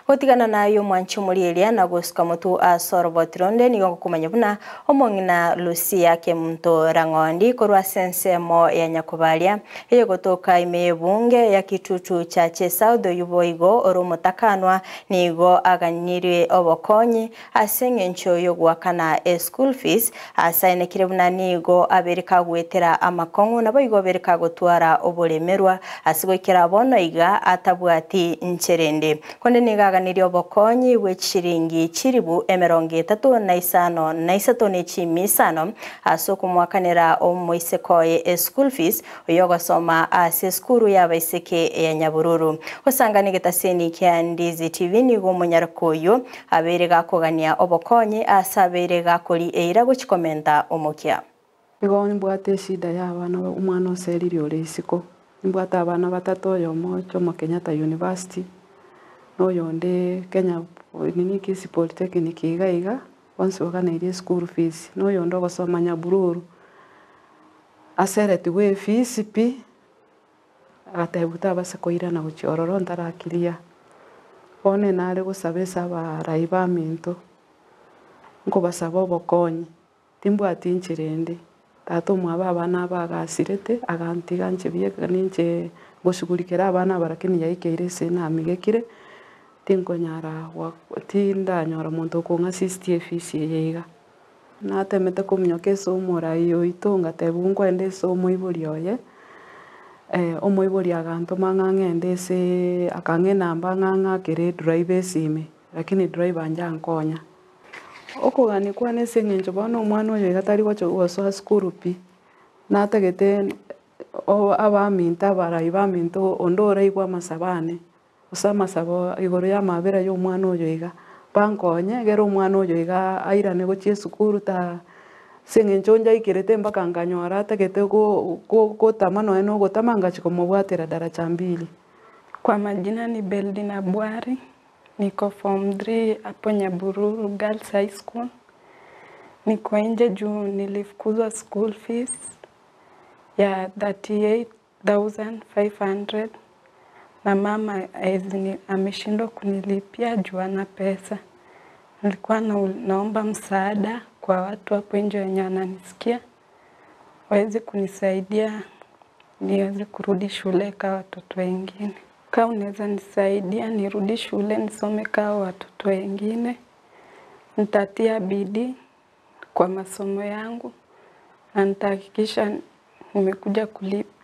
Gotigana naye omwanchi omorieria na gosuka motwe ase oroboti ronde nigo ngokomanya buna omong'ina Lucia Kemunto Rang'ondi korwa ase ensemo ya Nyakobaria eyegotoka ime y'ebunge ya Kitutu Chache South oyio boigo ore omotakanwa nigo aganyire obokonyi ase eng'encho y'ogoakana eschool fees ase aenekire buna nigo abere kagoetera amakong'u naboigo abere kagotwara oboremerwa ase goikera bono iga atabwati nchera ende. Konde nigo aganirie obokonyi bwe chishiringi chilifu 35 na nechimia isano ase okomoakanera omoiseke oye eschool fees oyo ogosoma ase esukuru y'abaiseke ya Nyabururu. Gosangana egetaseni kia Ndizi TV nigo omonyaroko oyo abeire gakogania obokonyi ase abeire gakori eira gochikomenta omokia. Nigo mbwate eshida ya abana omwana oserire ore isiko, nimbwate abana batato oyomo Jomo Kenyatta University, na oyonde Kenya nini Kisii Polytechnic iga iga, bonsi baganeirie eschool fees, na oyonde ogosoma Nyabururu, aseretigwe efees pi, agatebiwa tabasa koirana gochia ororo ntara clear. Bono nare gosaba ase abarai baminto, nkobasaba obokonyi, timbwati nchera ende, tata omwabo abana aba agasirete, agantiga inche bieka ninche ngoshughulikera abana aba lakini yaikeire ase namigekire, tinkonyara tindanyora monto okong'assist efees eye iga. Natemete kominyoka ase omorai oito ngatebiwa nkoenda ase omoibori oye, omoibori agantoma ng'a ng'ende ase akang'a enamba ng'a ng'akere edriver esime, lakini driver njankonya. Okogania kwane ase eng'encho bono omwana oyo iga tari gocha gosoa sukuru pi, natagete abaminto abarai baminto onde oraigwe amasabo ane, gose amasabo igoro ya amabera ya omwana oyo iga, bankonye egere omwana oyo iga airane gochia esukuru ta ase eng'encho njaikerete mpaka nkanyora atagete gotama nonye na ogotama ngachia komobwatera daraja mbili. Kwa majina ni Beldina Bwari, niko form 3 hapo Nyabururu Girls High School. Niko nje juu nilifukuzwa school fees ya 38,500 na mama ameshindwa kunilipia juu hana pesa. Nilikuwa naomba msaada kwa watu hapo nje wenye wananisikia waweze kunisaidia niweze kurudi shule kama watoto wengine. Kama unaweza nisaidia nirudi shule nisome kama watoto wengine, nitatia bidii kwa masomo yangu na nitahakikisha nimekuja kulipa.